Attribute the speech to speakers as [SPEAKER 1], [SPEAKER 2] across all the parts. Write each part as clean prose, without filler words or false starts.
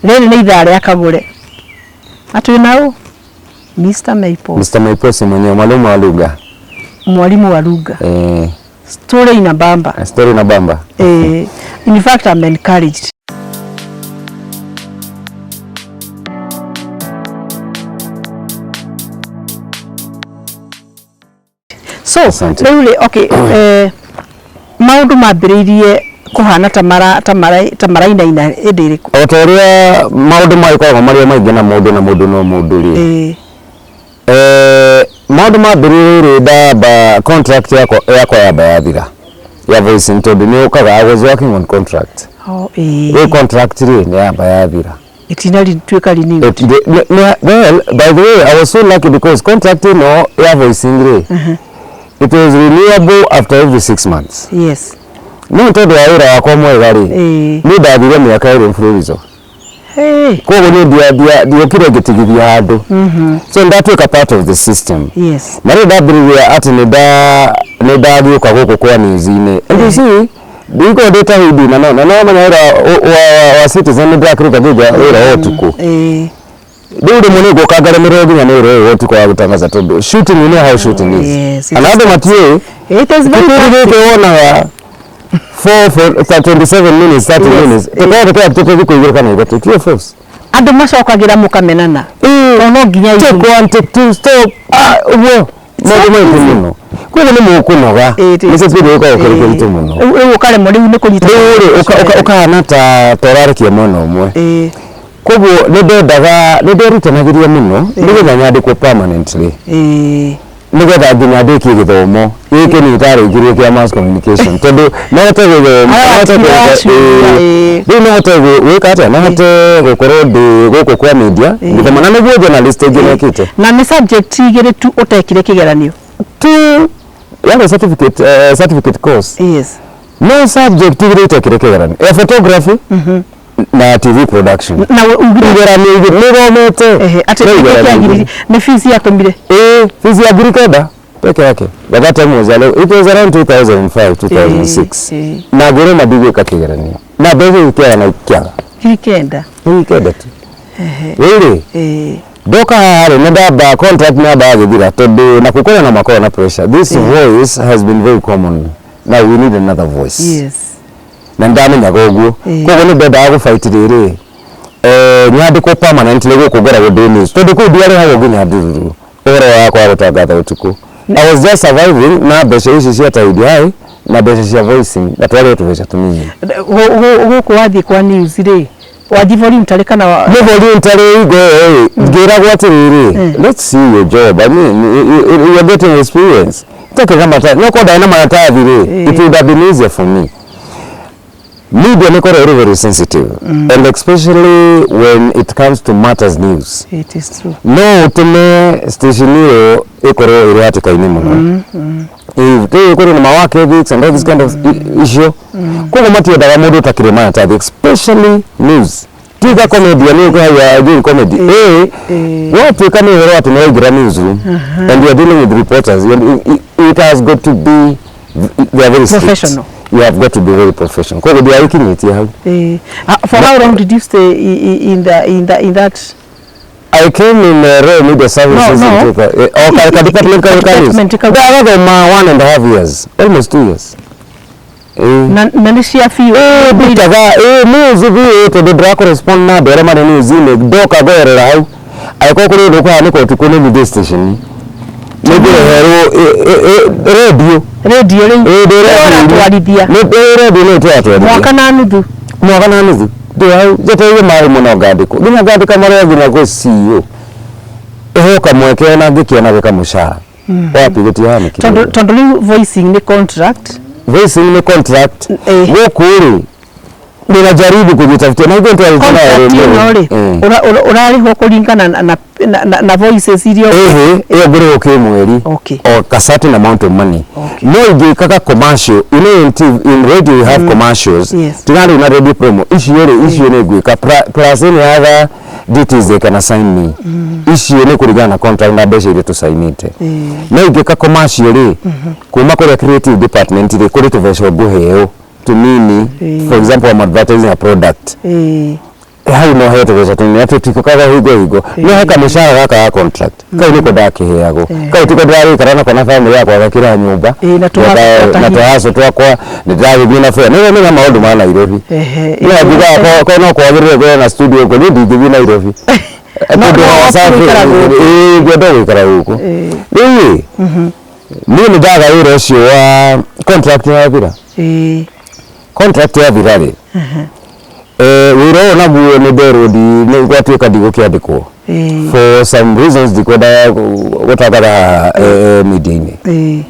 [SPEAKER 1] Rĩrĩ nĩ ithaa rĩa Kagũre. Na twĩ na ũ? Mr. Maiposi.
[SPEAKER 2] Mr. Maiposi mwenyewe, mwalimu wa lugha.
[SPEAKER 1] Mwalimu wa lugha.
[SPEAKER 2] Eh,
[SPEAKER 1] Story inabamba.
[SPEAKER 2] Story na bamba.
[SPEAKER 1] Eh, in fact I'm encouraged. So
[SPEAKER 2] Asante.
[SPEAKER 1] rĩu rĩ, okay, eh, maũndũ mambĩrĩirie kũhana ta mara ta mara ta marainaina hĩndĩ ĩrĩkũ?
[SPEAKER 2] O ta ũrĩa maũndũ magĩkoragwo marĩ o maingĩ na mũndũ na mũndũ no mũndũ rĩ.
[SPEAKER 1] Eh,
[SPEAKER 2] Eh, maũndũ mambĩrĩirie rĩ, ndamba contract yakwa yamba yathira ya voicing, tondũ nĩ ũkaga, I was working on contract.
[SPEAKER 1] Oh, eh.
[SPEAKER 2] Rĩu contract rĩ, nĩ yamba yathira.
[SPEAKER 1] Ĩtina rĩtuĩka renewed.
[SPEAKER 2] Well, by the way, I was so lucky because contract ĩno ya voicing rĩ, it was renewable after every 6 months. No tondũ wa wĩra wakwa mwega rĩ, niĩ ndathire mĩaka 2 mfululizo.
[SPEAKER 1] Hey.
[SPEAKER 2] Koguo niĩ ndiokire ngĩtigithia handũ, so ndatuĩka part of the system. Na rĩu ndambĩrĩria atĩ nĩ ndagĩũka gũkũ kwa news-inĩ, and you see, ndikorwo ndĩ ta hĩndĩ na no menya wĩra wa Citizen nĩ ndĩrakĩruta nginya wĩra wa ũtukũ. Rĩu rĩmwe nĩ ngũka ngaremererwo nginya nĩ wĩra ũyũ wa ũtukũ wa gũtangaza, tondũ shooting, you know how shooting is.
[SPEAKER 1] Yes, it
[SPEAKER 2] Na
[SPEAKER 1] is.
[SPEAKER 2] andũ matiũĩ.
[SPEAKER 1] It is very
[SPEAKER 2] Kĩbindi gĩkĩ
[SPEAKER 1] taxing.
[SPEAKER 2] wonaga 4 for 27 minutes, 30 minutes, tũkoragwo tũkĩrutĩte thikũ 2 kana 3, true or false?
[SPEAKER 1] Andũ macokagĩra mũkamenana. Tondũ no nginya
[SPEAKER 2] Take one, take two, stop. Ah, ũguo maũndũ maingĩ mũno, koguo nĩ mũkũnoga. Nĩ kĩbindi gĩkoragwo kĩrĩ kĩritũ mũno.
[SPEAKER 1] Rĩu ũkaremwo rĩu nĩ kũnyita.
[SPEAKER 2] Rĩu rĩ, ũkahana ta ũrarekia mwena ũmwe. Koguo nĩ ndendaga, nĩ nderutanagĩria mũno nĩgetha nyandĩkwo permanently, nĩgetha nginya ndĩkie gĩthomo gĩkĩ nĩ itarĩkirie kĩa mass communication, tondũ no hote gũthoma,
[SPEAKER 1] Aya,
[SPEAKER 2] no hote
[SPEAKER 1] watigire
[SPEAKER 2] gwĩka-
[SPEAKER 1] wacuria,
[SPEAKER 2] ĩĩ. Rĩu no hote gwĩka atĩa, no hote gũkorwo ndĩ gũkũ kwa media ngĩthoma, na nĩguo journalist aingĩ mekĩte.
[SPEAKER 1] Na nĩ subject igĩrĩ tu ũtekire kĩgeranio?
[SPEAKER 2] Two, yarĩ certificate, certificate course. No subject igĩrĩ itekire kĩgeranio, ya photography na TV production.
[SPEAKER 1] Na ugire
[SPEAKER 2] Igeranio igĩrĩ nĩthomete.
[SPEAKER 1] Ehe, atĩ
[SPEAKER 2] No
[SPEAKER 1] nĩkĩ
[SPEAKER 2] igeranio
[SPEAKER 1] kĩagiririe?
[SPEAKER 2] igĩrĩ.
[SPEAKER 1] Nĩ fees yatũmire?
[SPEAKER 2] Ĩĩ, fees ya 9,000 peke yake. By that time was around, it was around 2005, 2006. Na ngĩrwo ma ndigwĩka kĩgeranio na mbeca ikĩaga na ikĩaga.
[SPEAKER 1] 9,000.
[SPEAKER 2] 9,000 tu. Rĩu rĩ, ndoka haha rĩ, nĩ ndamba contract nĩ yamba yagĩthira, tondũ na kũkorwo na makorwo na pressure. This voice has been very common, now we need another voice. Na ndamenyaga ũguo. Koguo nĩ ndendaga gũfight rĩrĩ, eh, nyandĩkwo permanently gũkũ ngoragwo ndĩ news, tondũ kũu ndiarĩhagwo nginya ndururu ũhoro wakwa wa gũtangatha ũtukũ. I was just surviving na mbeca ici cia Tahidi High na mbeca cia voicing, na twarĩ tũbeca tũnini.
[SPEAKER 1] Gũkũ wathiĩ kwa news rĩ, wathiĩ voluntary kana
[SPEAKER 2] Nĩ voluntary ngo ĩ ngĩragwo atĩrĩrĩ, let's see your job, I mean, you're getting experience, take kama no korwo ndarĩ na maratathi rĩ, it would have been easier for me. Media nĩ korwo ĩrĩ very sensitive, and especially when it comes to matters news.
[SPEAKER 1] It is true.
[SPEAKER 2] No ũtũme station ĩyo ĩkorwo ĩrĩ hatĩka-inĩ mũno. Ĩĩ, kũrĩ na ma work ethics and all this kind of issue. Koguo matiendaga mũndũ ũtakĩrĩ maratathi, especially news. Tiga comedy, nĩ ũkũhaya doing comedy, ĩĩ, watuĩka nĩ ũhoro atĩ nĩ waingĩra newsroom and you are dealing with reporters, it has got to be, they are very strict.
[SPEAKER 1] Professional.
[SPEAKER 2] You have got to be very professional. Koguo ndiagĩkinyĩtie hau.
[SPEAKER 1] Eh, ah, for how long did you stay in that?
[SPEAKER 2] I came in Royal Media Services
[SPEAKER 1] No, no.
[SPEAKER 2] in oh, ka department ka
[SPEAKER 1] Department ka-
[SPEAKER 2] Ndagathoma 1.5 years, almost 2 years. Eh.
[SPEAKER 1] Na nĩ cia biũ?
[SPEAKER 2] Eh, ndutaga news biũ, tondũ ndĩra correspond na andũ arĩa marĩ news-inĩ, ndoka ngoerera hau. Angĩkorwo kũrĩ ũndũ ũkũhanĩka ũtukũ nĩ media station. Nĩ ngũreherwo radio.
[SPEAKER 1] Radio rĩu?
[SPEAKER 2] Ĩĩ, ndĩ radio-inĩ.
[SPEAKER 1] Ũratwarithia?
[SPEAKER 2] Nĩ ndĩ radio nĩ tũratwarithia.
[SPEAKER 1] Mwaka na nuthu?
[SPEAKER 2] Mwaka na nuthu. Ndĩ hau njetereire maĩ mũno ngandĩkwo, nginya ngandĩka marũa nginya gwĩ CEO, ĩheo kamweke ona ngĩkĩona kamũcara wapi, gũtihanĩkire.
[SPEAKER 1] Tondũ rĩu voicing nĩ contract.
[SPEAKER 2] Voicing nĩ contract. Gũkũ rĩ, ninajaribu kujitafutia na hivyo ndio.
[SPEAKER 1] Contract ĩno rĩ, ũrarĩhwo kũringana na voices iria?
[SPEAKER 2] Ĩhĩ, ĩyo ngũrĩhwo kĩmweri. O ka certain amount of money. No ingĩkaga commercial, you know, in TV, in radio you have commercials. Tiga rĩu na radio promo icio rĩ, icio nĩ ngwĩka plus any other duties they can assign me. Icio nĩ kũringana na contract na mbeca iria tũcainĩte. No ingĩka commercial rĩ, kuma kũrĩa creative department rĩ, kũrĩ tũbeca ngũheo tũnini. For example, I'm advertising a product. Hau no hete mbeca tũnini atĩ tikukaga hingo hingo, no he kamũcara gaka ga contract kau nĩko ndakĩheagwo, kau tiko ndĩragĩikara nako na family yakwa, gakĩra nyũmba
[SPEAKER 1] na tũhaco
[SPEAKER 2] na
[SPEAKER 1] twa
[SPEAKER 2] tũhaco twakwa, nĩ ndĩragĩthiĩ na fare nĩwe nĩga maũndũ ma Nairobi. Niĩ ngiugaga ko no kwagĩrĩire ngorwo na studio kũ, niĩ ndingĩthiĩ Nairobi.
[SPEAKER 1] No
[SPEAKER 2] Tondũ
[SPEAKER 1] no
[SPEAKER 2] hewa safi.
[SPEAKER 1] gũikara gũkũ.
[SPEAKER 2] Ĩĩ, ngwenda gũikara gũkũ. Rĩu ĩ, niĩ nĩ ndaga wĩra ũcio wa contract yathira. Contract yathira rĩ, wĩra ũyũ naguo nĩ nderwo nĩ gwatuĩka ndigũkĩandĩkwo for some reasons ndikwenda gũtangatha haha media-inĩ.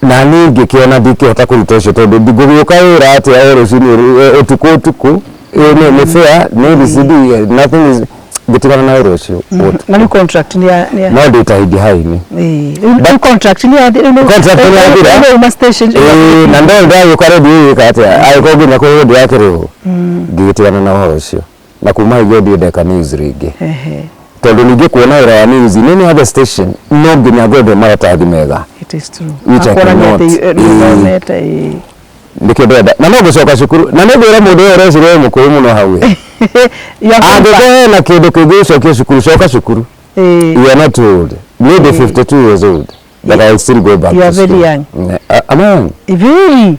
[SPEAKER 2] Na niĩ ngĩkĩona ndingĩhota kũruta ũcio tondũ ndingũgĩũka wĩra atĩa o rũcinĩ, ũtukũ ũtukũ, nĩ fair nĩ ABCD, nothing is, ngĩtigana na wĩra ũcio.
[SPEAKER 1] Na rĩu contract nĩ ya
[SPEAKER 2] No ndĩ Tahidi High-inĩ.
[SPEAKER 1] Rĩu contract nĩ ya rĩu
[SPEAKER 2] Contract nĩ yathira.
[SPEAKER 1] Rĩu uma station.
[SPEAKER 2] Ĩĩ, na ndo ndagĩũka redio ĩgĩka atĩa, agĩkorwo nginya kũrĩ redio yakĩrĩhwo, ngĩgĩtigana na ũhoro ũcio na kuma hau ndirĩ ndeka news rĩngĩ, tondũ ningĩ kuona wĩra wa news in any other station no nginya ngorwo maratathi mega.
[SPEAKER 1] It is true.
[SPEAKER 2] Which I
[SPEAKER 1] Akuonania
[SPEAKER 2] cannot.
[SPEAKER 1] atĩ nĩũthomete, ĩĩ.
[SPEAKER 2] Nĩkĩo ndĩrenda na no ngũcoka cukuru na nĩ ngwĩra mũndũ ũyũ ũreciria wĩ mũkũrũ mũno hau ĩ.
[SPEAKER 1] You are
[SPEAKER 2] Angĩkorwo hena kĩndũ kĩngĩgũcokia cukuru, coka cukuru. You are not too old. Niĩ ndĩ 52 years old, but I will still go back
[SPEAKER 1] You
[SPEAKER 2] to
[SPEAKER 1] are very
[SPEAKER 2] school.
[SPEAKER 1] young.
[SPEAKER 2] Am I young?
[SPEAKER 1] Very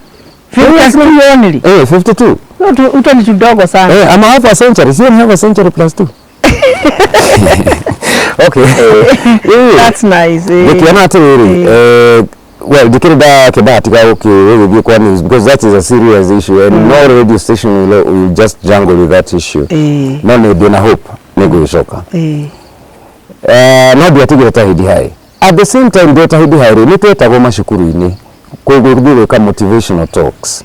[SPEAKER 1] very only.
[SPEAKER 2] Eh, 52.
[SPEAKER 1] Uto ni tudogo sana.
[SPEAKER 2] Eh, I'm half a century. See, I'm half a century plus two. Okay.
[SPEAKER 1] That's nice.
[SPEAKER 2] Ngĩkĩona atĩrĩrĩ, well, ndikĩrĩ ndakĩndatiga gũgĩthiĩ kwa news because that is a serious issue and no radio station will just jungle with that issue. No nĩ ndĩna hope nĩ ngũgĩcoka. No ndiatigire Tahidi High. At the same time ndĩ Tahidi High rĩ, nĩ twetagwo macukuru-inĩ gũthiĩ gwĩka motivational talks.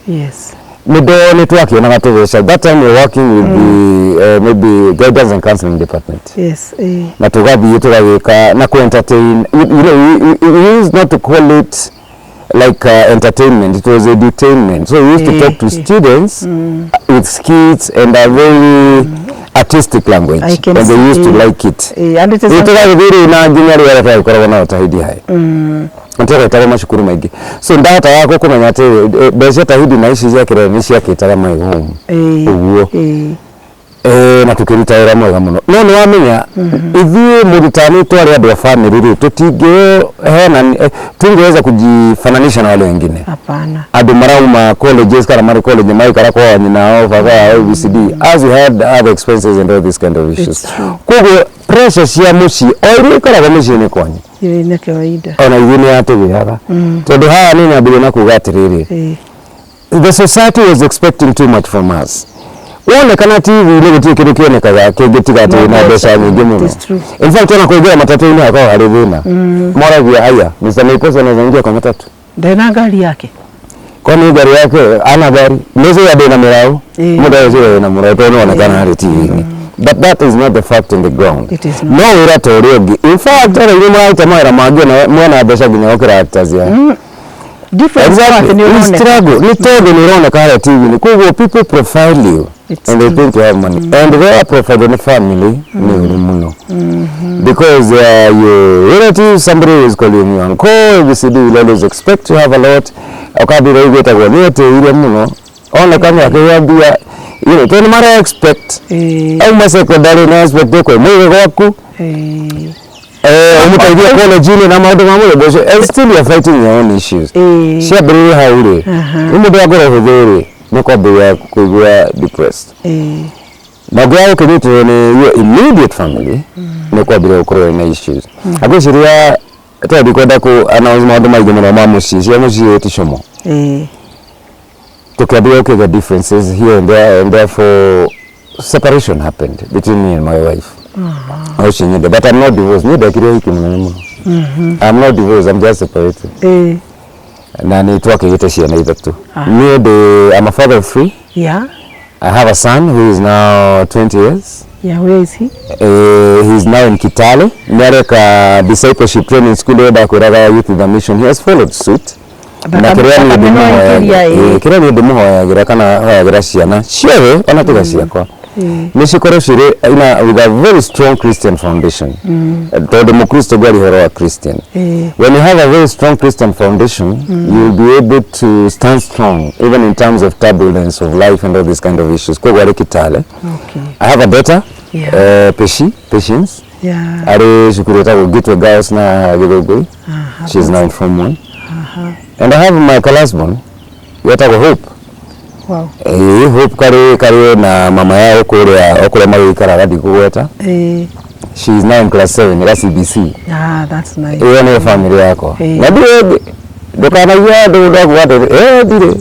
[SPEAKER 2] Nĩ ndo nĩ twakĩonaga tũbeca. That time we were working with the maybe guidance and counseling department na tũgathiĩ tũgagĩka na ku entertain. We used not to call it like entertainment, it was edutainment. So we used to talk to students with skits and a very artistic language
[SPEAKER 1] I can
[SPEAKER 2] and they used to
[SPEAKER 1] see.
[SPEAKER 2] like it.
[SPEAKER 1] And it is
[SPEAKER 2] Rĩu tũgagĩthiĩ rĩu na nginya rĩrĩa twagĩkoragwo nao Tahidi High tũgetagwo macukuru maingĩ, so ndahotaga kũmenya atĩ mbeca Tahidi na ici cia kĩrĩa nĩ ciakĩtaga my home ũguo. Na tukĩruta wĩra mwega mũno, no nĩ wamenya ithuĩ mũrutani twarĩ andũ a family rĩ, tũtingĩheana, tungeweza kujifananisha na wale wengine.
[SPEAKER 1] Hapana.
[SPEAKER 2] Andũ marauma colleges kana marĩ college maikara kwa nyina wao, baba wao, ABCD, as we had other expenses and all these kind of issues.
[SPEAKER 1] It's true.
[SPEAKER 2] Koguo pressure cia mũciĩ o iria ikoragwo mũciĩ-inĩ kwanyu,
[SPEAKER 1] Hiyo ni kawaida.
[SPEAKER 2] Ona ithuĩ nĩ yatũgĩaga, tondũ haha nĩ nyambĩrĩria na kuga atĩrĩrĩ, the society was expecting too much from us. Wonekana TV-inĩ gũtirĩ kĩndũ kĩonekaga kĩngĩ tiga atĩ wĩna mbeca nyingĩ mũno.
[SPEAKER 1] It is true.
[SPEAKER 2] In fact, ona kũingĩra matatũ-inĩ hakoragwo harĩ thĩna. Moragia, "Aya, Mr. Maiposa anaweza ingia kwa matatu?"
[SPEAKER 1] Ndena ngari yake.
[SPEAKER 2] Kwani gari yake ana gari nĩcio ndĩ na mĩraũ. Mũndũ agĩciria wĩna mũraũ tondũ nĩwonekana harĩ TV-inĩ, but that is not the fact on the ground.
[SPEAKER 1] It is not.
[SPEAKER 2] No wĩra ta ũrĩa ũngĩ, in fact, ona inyuĩ mũraruta mawĩra mangĩ ona mwena mbeca nginya gũkĩra actors ya
[SPEAKER 1] Difference
[SPEAKER 2] Exactly.
[SPEAKER 1] wake nĩ
[SPEAKER 2] Ni
[SPEAKER 1] ũroneka.
[SPEAKER 2] struggle. Nĩ tondũ nĩ ũroneka harĩa TV-inĩ. Koguo people profile you
[SPEAKER 1] It's
[SPEAKER 2] and they
[SPEAKER 1] true.
[SPEAKER 2] think you have money. And they are profiled in family nĩ ũru mũno. Because they are your relatives, somebody who is calling you uncle, ABCD, will always expect to have a lot. Ũkambĩrĩria gwĩtagwo nĩ etĩire mũno. Oneka akĩgĩa mbia, tondũ nĩ mara expect. Auma secondary na expect kwĩ mwĩgĩ gwaku. Ũmũteithie college-inĩ na maũndũ ma mũthemba ũcio and still you are fighting your own issues. Ciambĩrĩria hau rĩ, nĩ mũndũ wa ngoro hũthũ rĩ, nĩ kwambĩrĩria kũigua depressed na ũngĩaga gũkĩnyitĩrĩrwo nĩ your immediate family, nĩ kwambĩrĩria gũkorwo na issues. Agwĩciria tondũ ndikwenda kũ announce maũndũ maingĩ mũno ma mũciĩ, cia mũciĩ ti como, tũkĩambĩrĩria gũkĩgĩa differences here and there, and therefore separation happened between me and my wife ũcio nyende, but I'm not divorced. Niĩ ndekire ũhiki mũnene mũno. I'm not divorced, I'm just separated. Na nĩ twakĩgĩte ciana ithatũ. Niĩ ndĩ, I'm a father of three. I have a son who is now 20 years.
[SPEAKER 1] Yeah, where is he?
[SPEAKER 2] He's now in Kitale. Nĩareka discipleship training school ĩrĩa ndakwĩraga ya Youth with a Mission. He has followed suit. Na kĩrĩa niĩ
[SPEAKER 1] Thakame no ĩkĩria,
[SPEAKER 2] ndĩmũhoyagĩra,
[SPEAKER 1] ĩĩ.
[SPEAKER 2] kĩrĩa niĩ ndĩmũhoyagĩra kana hoyagĩra ciana ciothe ona tiga ciakwa, Nĩ cikorwo cirĩ with a very strong Christian foundation, tondũ mũkristo ngwari ũhoro wa Christian. When you have a very strong Christian foundation, you will be able to stand strong even in terms of turbulence of life and all these kind of issues. Koguo arĩ Kitale. I have a daughter, Peshi, Patience, arĩ cukuru ĩtagwo Gateway Girls na Gĩthũngũri. She is now in Form 1. And I have my last born, wetagwo Hope. Ĩĩ, Hope karĩ na mama yao kũrĩa o kũrĩa magĩikaraga, ndikũgweta. She is now in class 7 ya CBC.
[SPEAKER 1] Ah, that's nice.
[SPEAKER 2] Ĩyo nĩyo family yakwa. Na ndirĩ ĩngĩ, ndũkanaigua andũ ndakuga atĩ ndirĩ.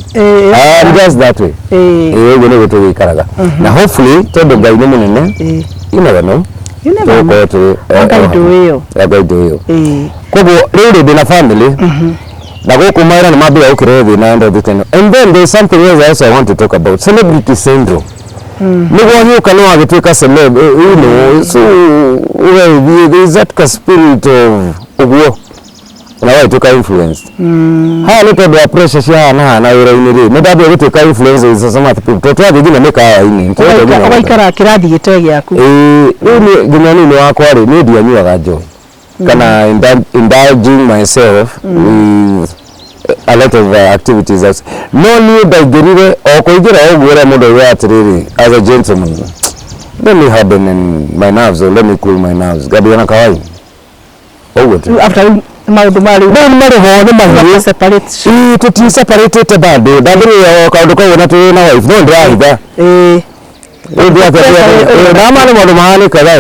[SPEAKER 2] I'm just that way. Ĩĩ, ũguo nĩguo tũgĩikaraga, na hopefully tondũ Ngai nĩ mũnene, you never know.
[SPEAKER 1] You never know.
[SPEAKER 2] Tũgũkorwo tũrĩ
[SPEAKER 1] Ngai ndũ ĩyo.
[SPEAKER 2] Ngai ndũ ĩyo. Koguo rĩu rĩ, ndĩna family na gũkũ mawĩra nĩ mambia gũkĩrehe thĩna and all this. And then there is something else also I want to talk about, celebrity syndrome. Nĩguo hiũka nĩ wagĩtuĩka celeb, so ũgagĩthiĩ, there is that ka spirit of ũguo na wagĩtuĩka influenced. Haha nĩ tondũ wa pressure cia haha na haha na wĩra-inĩ rĩ, nĩ ndambia gũtuĩka influencer with some other people, tondũ twathiĩ nginya mĩkawa-inĩ.
[SPEAKER 1] Ũgaikara kĩrathi gĩtarĩ gĩaku.
[SPEAKER 2] Ĩĩ, rĩu niĩ nginya niĩ wakwa rĩ, niĩ ndianyuaga njohi kana indulging myself with a lot of activities no niĩ ndaingĩrire o kũingĩra ũguo ũrĩa mũndũ augaga atĩrĩrĩ, as a gentleman, let me harden in my nerves or let me cool my nerves, ngambia na kawaii ũguo tu.
[SPEAKER 1] Rĩu after rĩu maũndũ ma rĩu.
[SPEAKER 2] Rĩu nĩ marĩ ho, nĩ mahiũ.
[SPEAKER 1] Separate.
[SPEAKER 2] Ĩĩ, tũti separatĩte bado, ndambĩrĩria o kaũndũ kau na tũrĩ na wife, no ndĩrahitha. Rĩu nama nĩ maũndũ mahanĩkaga.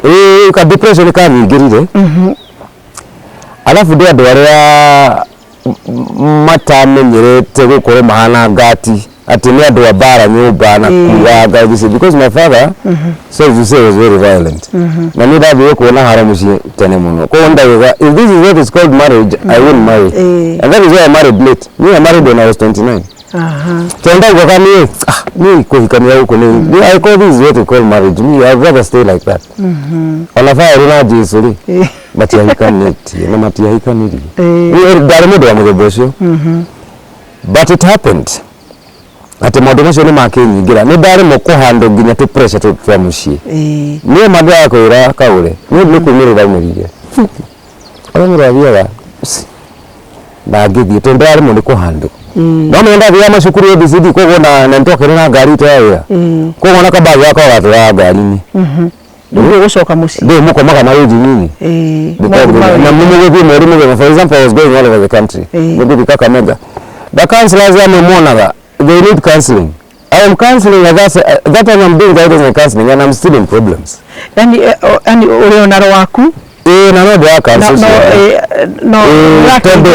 [SPEAKER 2] Ĩĩ, ka depression kanyingĩrire, alafu ndĩ andũ arĩa matamenyerete gũkorwo mahana ngati atĩ nĩ andũ a mbara nyũmba na kuga this, because my father, sorry to say, was very violent, na nĩ ndathire kuona haro mũciĩ tene mũno. Koguo ndauga, if this is what is called marriage, I won't marry. And that is why I married late. Me, I married when I was 29. Tondũ ndaugaga niĩ, niĩ kũhikania gũkũ nĩ I call this is what we call marriage, me, I'd rather stay like that. Ona Paũlũ na Jesu rĩ, matiahikanĩtie na matiahikanirie. Niĩ ndarĩ mũndũ wa mũthemba ũcio, but it happened atĩ maũndũ macio nĩ makĩnyingĩra, nĩ ndaremwo kũhandle nginya tũ pressure tũtũ twa mũciĩ. Niĩ ma ndĩrakwĩra kaũre niĩ nĩ kumĩrĩra aumĩrire ũrĩa mũndũ athiaga na ngĩthiĩ tondũ ndĩraremwo nĩ kũhandle. No nĩ ndathiaga macukuru ABCD, koguo na nĩtwakĩrĩ na ngari itũ ya wĩra, koguo na kabagi gakwa gatwaraga ngari-inĩ.
[SPEAKER 1] Rĩu ũgũcoka mũciĩ.
[SPEAKER 2] Ndĩ mũkomaga na wĩji nyinyi.
[SPEAKER 1] Maũndũ
[SPEAKER 2] na
[SPEAKER 1] mau.
[SPEAKER 2] Nĩ mũgũthiĩ mweri mũgima. For example, I was going all over the country. Nĩngũthiĩ Kakamega, the counselors amwe monaga they need counseling. I am counseling at that time I'm doing guidance and counseling and I'm still in problems.
[SPEAKER 1] Yani yani ũrĩ ona waku.
[SPEAKER 2] Ĩĩ, na no ndĩra
[SPEAKER 1] no
[SPEAKER 2] counsel
[SPEAKER 1] no
[SPEAKER 2] ciana.
[SPEAKER 1] No.
[SPEAKER 2] Ĩĩ, tondũ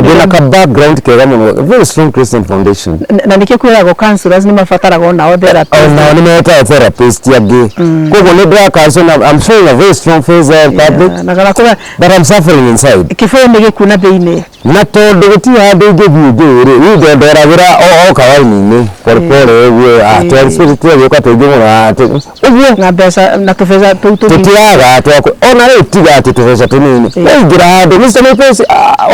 [SPEAKER 2] ndĩna ka background kega mũno, a very strong Christian foundation.
[SPEAKER 1] Na nĩkĩo kwĩragwo counselors nĩ mabataraga onao therapist.
[SPEAKER 2] Onao nĩ metaga therapist angĩ, koguo nĩ ndĩra counsel na I'm showing a very strong face there in public,
[SPEAKER 1] na kana kũra
[SPEAKER 2] but I'm suffering inside.
[SPEAKER 1] Kĩbũyũ nĩ gĩkuũ na thĩinĩ.
[SPEAKER 2] Na tondũ gũtirĩ handũ ingĩthiĩ njũĩ rĩ, niĩ ndondoragĩra o kawaini-inĩ pole ũguo, tũgĩũka tũingĩ mũno, ũguo.
[SPEAKER 1] Na mbeca na tũbeca tũu tũnini.
[SPEAKER 2] Tũtiraga twakũ ona rĩu, tiga atĩ tũbeca tũnini, waingĩra handũ, Mr. Mwepesi,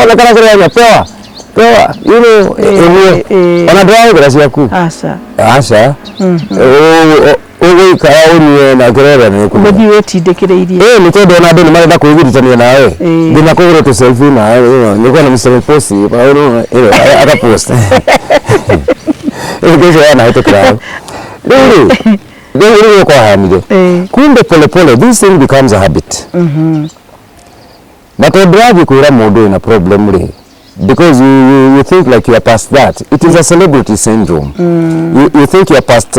[SPEAKER 2] onekana kĩrĩa pewa pewa, ũguo. Ona ndĩrahũthĩra ciaku.
[SPEAKER 1] Aca.
[SPEAKER 2] Aca, ũgũikara ũnyue na kĩrore nĩ kũnyua.
[SPEAKER 1] Ũgũthiĩ wĩtindĩkĩrĩirie.
[SPEAKER 2] Ĩĩ, nĩ tondũ ona andũ nĩ marenda kwĩgiritania nawe, nginya kũgũra tũ selfie nawe, nĩkuona Mr. Mwepesi akapost ĩyo yanahĩtũkĩra hau. Rĩu rĩ, rĩu kwahanire, kumbe pole pole this thing becomes a habit, na tondũ wathiĩ kwĩra mũndũ wĩna problem rĩ, because you think like you are past that. It is a celebrity syndrome. You think you are past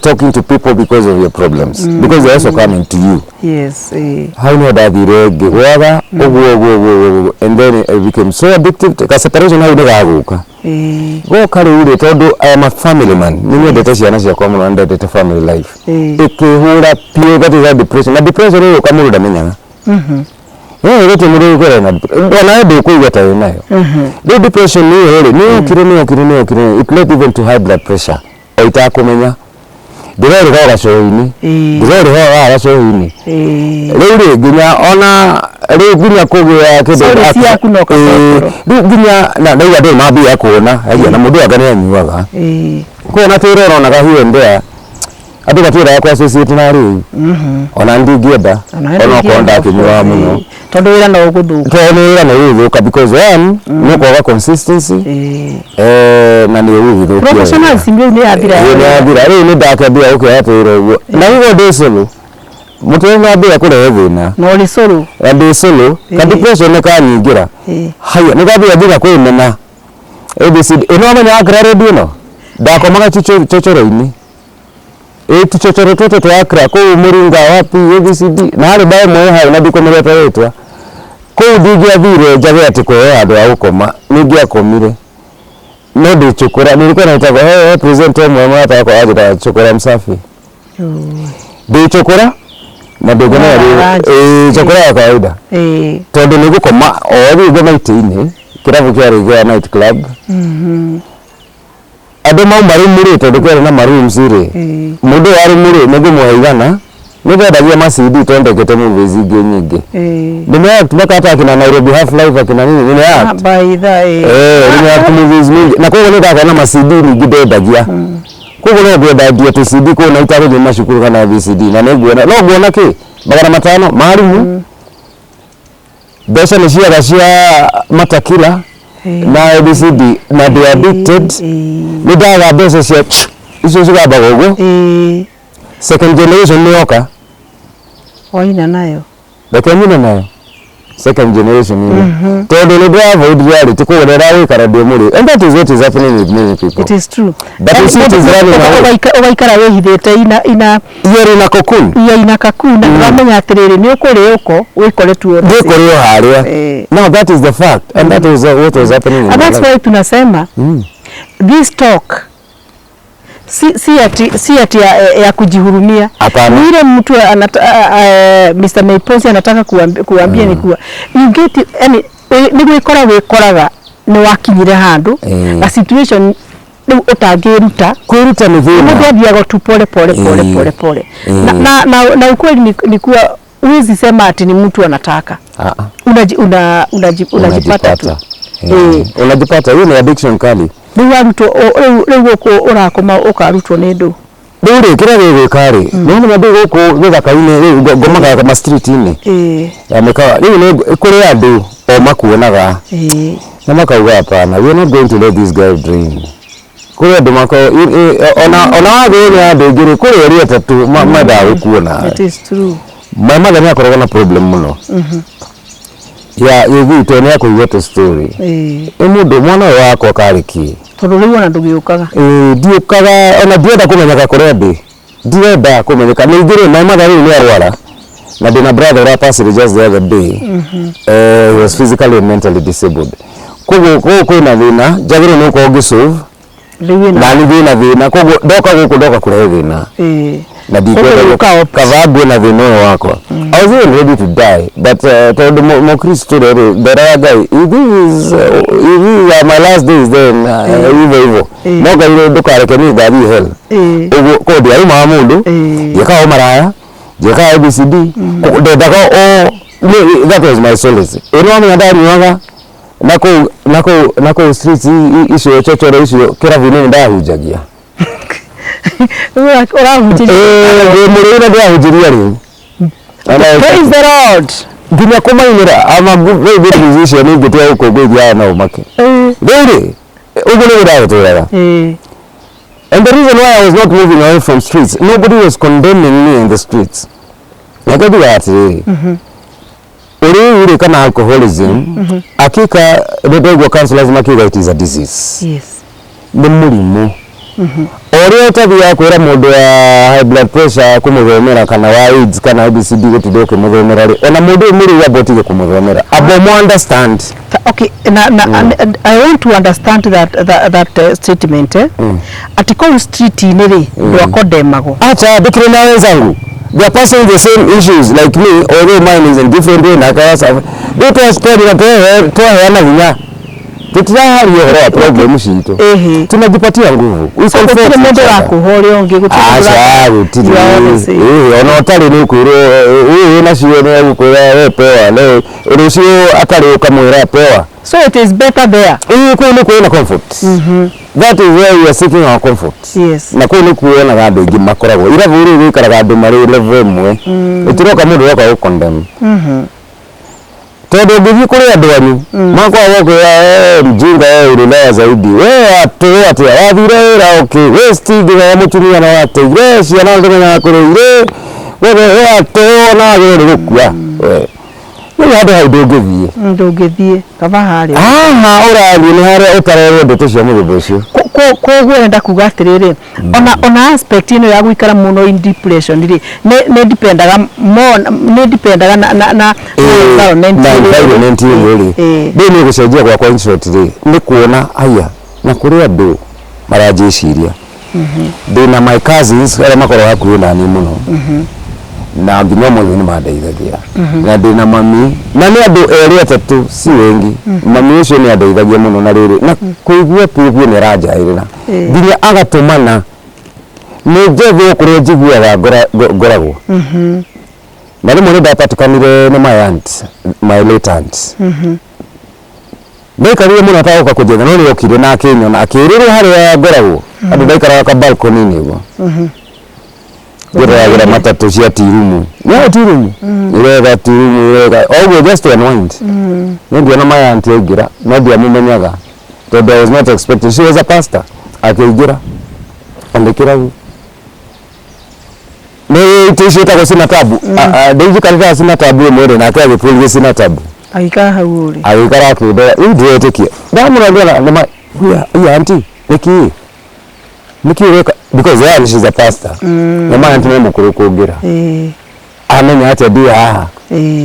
[SPEAKER 2] talking to people because of your problems, because they are also coming to you. Hau nĩho ndathire ngĩgwaga ũguo ũguo ũguo ũguo, and then I became so addictive. Ka separation hau nĩ gagũka goka rĩu rĩ, tondũ I am a family man, nĩ nyendete ciana ciakwa mũno na ndendete family life, ĩkĩhũra biũ. That is a depression, na depression ĩgũka mũndũ ndamenyaga. Ĩĩ, gũtirĩ mũndũ ũgũkorwo na onawe ndũkũigua ta wĩ nayo. Rĩu depression ĩyo rĩ, nĩ yokire, nĩ yokire, nĩ yokire. It led even to high blood pressure o itakũmenya. Ndĩrerĩha o gacohi-inĩ, ndĩrerĩha o haha gacohi-inĩ. Rĩu rĩ, nginya ona rĩu nginya kũgĩa kĩndũ
[SPEAKER 1] Sorry, ciaku no gacokero.
[SPEAKER 2] Rĩu nginya na ndauga andũ mambia kuona aya na mũndũ anga nĩ anyuaga, kuona twĩra ũronaga here and there. Andũ matiendaga kũ associate na arĩu, ona ndingĩenda ona okorwo ndakĩnyuaga mũno.
[SPEAKER 1] Tondũ wĩra no ũgũthũka.
[SPEAKER 2] Tondũ wĩra nĩ ũgũthũka because one, nĩ kwaga consistency, na nĩ ũgũgĩthũkia.
[SPEAKER 1] Professionalism rĩu nĩ yathira.
[SPEAKER 2] Ĩĩ, nĩ yathira. Rĩu nĩ ndakĩambia gũkĩoya tũwĩra ũguo na rĩu ndĩ cũrũ mũtwe nĩ wambia kũrehe thĩna.
[SPEAKER 1] Na ũrĩ cũrũ.
[SPEAKER 2] Na ndĩ cũrũ, ka depression nĩ kanyingĩra. Haya, nĩ ndambia nginya kwĩmena ABCD. Ĩno wamenya wakĩra redio ĩno ndakomaga chochoro-inĩ, ĩ tũchochoro tũtũ twa Accra kũu Mũringa wapi ABCD, na harĩ mbaũ ĩmwe hau na ndikũmĩgweta rĩtwa. Kũu ndingĩathire njage atĩ kũheo handũ ha gũkoma, nĩngĩakomire no ndĩchũkũra. Nilikuwa naitagwo he presenter ũmwe mũrata wakwa wanjĩtaga Chokora Msafi. Ndĩchũkũra na ndĩngenera. Ĩĩ, chokora ya kawaida, tondũ nĩ gũkoma o rĩu ngoma itĩ-inĩ kĩrabu kĩarĩ kĩa night club. Andũ mauma rumu rĩ, tondũ kĩarĩ na marooms rĩ, mũndũ ũyũ wa rumu rĩ, nĩ ngũmũhe 100. Nĩ ndendagia ma CD tondũ ndekĩte movies ingĩ nyingĩ. Nime act mpaka hata akina Nairobi Half Life, akina nini, nime act.
[SPEAKER 1] Baitha.
[SPEAKER 2] Eh, nime act movies mingi na koguo nĩ ndakorwo na ma CD nyingĩ ndendagia. Koguo no ngwendagia tũ CD kũu na itagũthiĩ macukuru kana VCD, na nĩ nguona no nguona kĩ 500 ma rumu. Mbeca nĩ ciaga cia matakila na ABCD na ndĩ addicted. Nĩ ndaga mbeca cia icio cigambaga ũguo. Second generation nĩ yoka.
[SPEAKER 1] Waina nayo.
[SPEAKER 2] Reke nyine nayo second generation ĩno, tondũ nĩ ndĩra avoid reality, koguo ndĩragĩikara ndĩ mũrĩu, and that is what is happening with many people.
[SPEAKER 1] It is true.
[SPEAKER 2] But you see, it is running away.
[SPEAKER 1] Ũgaikara wĩhithĩte ina
[SPEAKER 2] You're in a cocoon.
[SPEAKER 1] Ia ina kakuna, ũramenya atĩrĩrĩ, nĩ ũkũrĩ ũko wĩkore tu.
[SPEAKER 2] Ndĩkũrĩ o harĩa. Now that is the fact, and that is what was happening in
[SPEAKER 1] And
[SPEAKER 2] my
[SPEAKER 1] that's
[SPEAKER 2] life.
[SPEAKER 1] why tunasema this talk si ati ya kujihurumia.
[SPEAKER 2] Hapana.
[SPEAKER 1] Ni ile mtu Mr. Maiposi anataka kuambia ni kuwa you get, yani nĩ gwĩkora wĩkoraga nĩ wakinyire handũ na situation rĩu ũtangĩruta.
[SPEAKER 2] Kwĩruta nĩ
[SPEAKER 1] Mũndũ
[SPEAKER 2] thĩna.
[SPEAKER 1] athiaga tu pole pole pole, pole pole. Na ukweli ni kuwa huwezi sema ati ni mtu anataka.
[SPEAKER 2] Ah, ah.
[SPEAKER 1] Unajipata tu.
[SPEAKER 2] Eh, unajipata. Hiyo ni addiction kali.
[SPEAKER 1] Rĩu arutwo rĩu gũkũ ũrakoma ũkarutwo nĩ ndũ.
[SPEAKER 2] Rĩu rĩ, kĩrĩa gĩgwĩka rĩ, nĩ ndĩ gũkũ gĩthaka-inĩ rĩu ngomaga ma street-inĩ ya mĩkawa. Rĩu nĩ kũrĩ andũ o makuonaga na makauga, "Hapana, we are not going to let this guy drink." Kũrĩ andũ mako ona wagĩrĩire nĩ andũ aingĩ rĩ, kũrĩ erĩ atatũ mendaga gũkuona.
[SPEAKER 1] It is true.
[SPEAKER 2] My mother nĩ akoragwo na problem mũno ya ĩgwitwo nĩ akũigua tũ story. Ĩ mũndũ mwana ũyũ wakwa karĩ kĩ?
[SPEAKER 1] Tondũ rĩu ona ndũgĩũkaga.
[SPEAKER 2] Ĩĩ, ndiũkaga, ona ndienda kũmenyeka kũrĩa ndĩ, ndirenda kũmenyeka. Ningĩ rĩ, my mother rĩu nĩ arwara na ndĩna brother ũrapacire just the other day. He was physically and mentally disabled, koguo kwĩna thĩna njagĩrĩirwo nĩ gũkorwo ngĩsolve.
[SPEAKER 1] Rĩu wĩna
[SPEAKER 2] Na nĩ thĩna thĩna, koguo ndoka gũkũ ndoka kũrehe thĩna na ndikwenda.
[SPEAKER 1] Koguo ũka opt.
[SPEAKER 2] Kaba ngue na thĩna ũyũ wakwa. I was even ready to die, but tondũ mũkristo rĩ, nderaga Ngai, if these are my last days, then hivyo hivyo. No Ngai rĩ, ndũkareke niĩ ngathiĩ hell. Ũguo koguo ndiarumaga mũndũ, ndiekaga ũmaraya, ndiekaga ABCD. Koguo ndendaga o that was my solace. Ĩ nĩ wamenya ndanyuaga na kũu streets icio, chochoro icio, kĩrabu-inĩ nĩ ndahunjagia.
[SPEAKER 1] Rĩu ũrahunjĩria.
[SPEAKER 2] Ĩĩ, ndĩ mũrĩu na ndĩrahunjĩria rĩu.
[SPEAKER 1] Praise the Lord.
[SPEAKER 2] Nginya kũmainĩra. I'm a good, very good musician, ingĩtiga gũkũngũithia no ũmake. Rĩu rĩ, ũguo nĩguo ndagũtũraga. And the reason why I was not moving away from streets, nobody was condemning me in the streets. Reke njuga atĩrĩrĩ, ũrĩu rĩ kana alcoholism, akika nĩ ndaigua counselors makiuga it is a disease. Nĩ mũrimũ o ũrĩa ũtathiaga kwĩra mũndũ wa high blood pressure kũmũthomera, kana wa AIDS kana ABCD, gũtinda ũkĩmũthomera rĩ, ona mũndũ ũyũ mũrĩu amba ũtige kũmũthomera, amba ũmũ understand.
[SPEAKER 1] Okay, na and I want to understand that statement, eh? Ati kũu street-inĩ rĩ, ndwakondemagwo.
[SPEAKER 2] Acha, ndikiri na wenzangu, they are passing the same issues like me, although mine is in different way. Na kaya sa rĩu twaheana hinya. Tũtiraharia ũhoro wa problem citũ. Tunajipatia nguvu. We
[SPEAKER 1] So
[SPEAKER 2] comfort
[SPEAKER 1] gũtirĩ
[SPEAKER 2] each
[SPEAKER 1] mũndũ
[SPEAKER 2] other.
[SPEAKER 1] wakũha ũrĩa ũngĩ, gũtirĩ mũndũ
[SPEAKER 2] Aca, gũtirĩ.
[SPEAKER 1] You are all the same.
[SPEAKER 2] Ĩĩ, ona ũtarĩ nĩ ũkwĩrwo ũyũ wĩnacio nĩ egũkwĩra we pewa leo, rũciũ atarĩ ũkamwĩra pewa.
[SPEAKER 1] So it is better there.
[SPEAKER 2] Ĩĩ, kũu nĩ kwĩna comfort. That is where we are seeking our comfort. Na kũu nĩ kuonaga andũ aingĩ makoragwo irabu rĩu gũikaraga andũ marĩ level ĩmwe, ũtiroka mũndũ ũroka gũ condemn, tondũ ũngĩthiĩ kũrĩ andũ anyu makoragwo kwĩra mjinga wewe ulilea zaidi we atĩ atĩa wathire wĩra ũkĩ waste nginya mũtumia na wateire ciana ndũmenyaga kũrĩire we we atĩ ona wagĩrĩirwo nĩ gũkua we rĩu handũ hau ndũngĩthiĩ.
[SPEAKER 1] Ndũngĩthiĩ kaba harĩa.
[SPEAKER 2] Haha ũrathiĩ nĩ harĩa ũtarerwo ndeto cia mũthemba ũcio.
[SPEAKER 1] Koguo enda kuga atĩrĩrĩ, ona aspect ĩno ya gũikara mũno in depression rĩ, nĩ dependaga more, nĩ dependaga na environment
[SPEAKER 2] na
[SPEAKER 1] ĩrĩa-
[SPEAKER 2] environment ĩyo rĩ. Rĩu nĩ gũcenjia gwakwa, in short rĩ, nĩ kuona aya na kũrĩ andũ maranjĩciria ndĩna my cousins arĩa makoragwo hakuhĩ nani mũno na nginya ũmũthĩ nĩ mandeithagia, na ndĩna mami na nĩ andũ erĩ atatũ, si wengi. Mami ũcio nĩ andeithagia mũno na rĩrĩ na kũigua biũ biũ nĩ aranjaĩrĩra nginya agatũmana nĩ njethwo kũrĩa njiguaga ngoragwo. Na rĩmwe nĩ ndapatikanire nĩ my aunt, my late aunt. Ndaikarire mũno atagũka kũnjetha, no nĩ okire na akĩnyona akĩrĩrwo harĩa ngoragwo andũ ndaikaraga ka balcony-inĩ ũguo ngĩroragĩra matatũ cia tirumu, no tirumu irega, tirumu irega oguo, just to unwind. Nĩ ngĩona my aunt aingĩra, no ndiamũmenyaga tondũ I was not expecting. She was a pastor. Akĩingĩra andĩkĩra nĩ itĩ icio ĩtagwo sina tabu, ndĩnjikarĩte sina tabu ĩmwe rĩ, nake agĩpũrire sina tabu.
[SPEAKER 1] Agĩikara hau ũrĩ.
[SPEAKER 2] Agĩikara akĩndora. Rĩu ndiretĩkia ndamũrora nĩma iya aunty nĩkĩ nĩkĩ ũreka, because yeah, she's a pastor na my aunty nĩ mũkũrũ kũngĩra. Amenya atĩa ndĩ haha?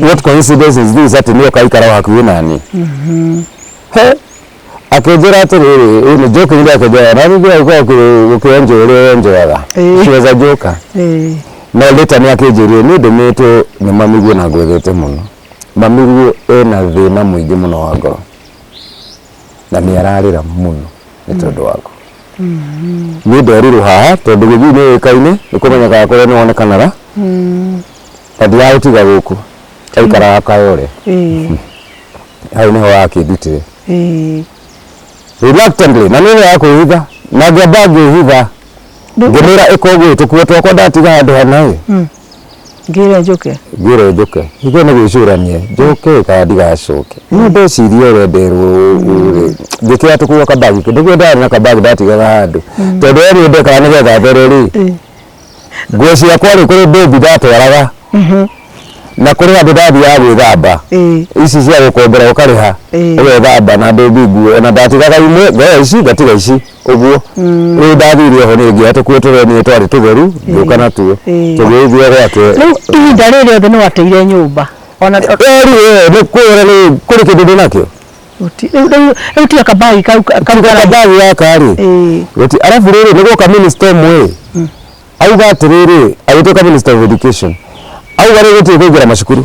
[SPEAKER 2] What coincidence is this atĩ nĩoka aikara hakuhĩ nani? He akĩnjĩra atĩrĩrĩ, ĩ nĩ jokingly akĩnjĩra na nĩ gũkorwo ũkĩenjoy ũrĩa enjoyaga. She was a joker. No later nĩ akĩnjĩrire nĩ ndũmĩtwo nĩ mamiguo na ngwethete mũno, mamiguo ena thĩna mũingĩ mũno wa ngoro na nĩ ararĩra mũno nĩ tondũ waku. Niĩ nderirwo haha tondũ gĩthiĩ nĩ ũĩkaine nĩ kũmenyekaga kũrĩa nĩ wonekanaga na ndiragũtiga gũkũ, aikaraga Kayore. Hau nĩho akĩndutire reluctantly na nĩ ya kwĩhitha na ngĩamba ngĩhitha ngĩmwĩra ĩka ũguo tũkuo twakwa ndatiga handũ hana ĩ.
[SPEAKER 1] Ngĩre njũke.
[SPEAKER 2] Ngĩrwo njũke nĩguo nĩ gwĩcũrania njũke kana ndigacoke, no ndeciria ũrĩa nderwo rĩ, ngĩkĩra tũkuo kabagi nĩguo ndarĩ na kabagi ndatigaga handũ tondũ we nĩ ndekaga nĩgetha there rĩ nguo ciakwa rĩ, kũrĩ ndũmbi ndatwaraga na kũrĩ handũ ndathiaga gwĩthamba ici cia gũkombera ũkarĩha ũgethamba na ndũmbi nguo ona ndatigaga imwe ngoya ici ngatiga ici ũguo. Rĩu ndathire oho nĩ ngĩoya tũkuo tũrĩa niĩ twarĩ tũtheru ngĩũka natuo tũgĩthiĩ gwake.
[SPEAKER 1] Rĩu ihinda rĩrĩ rĩothe nĩ wateire nyũmba ona?
[SPEAKER 2] Rĩu nĩ kwĩra nĩ kũrĩ kĩndũ ndĩnakĩo.
[SPEAKER 1] Rĩu tiga kabagi kau kau.
[SPEAKER 2] Tiga kabagi gaka rĩ. Gũti arabu rĩrĩ nĩ gwoka minister ũmwe auga atĩrĩrĩ, agĩtuĩka minister of education, auga rĩu gũtirĩ kũingĩra macukuru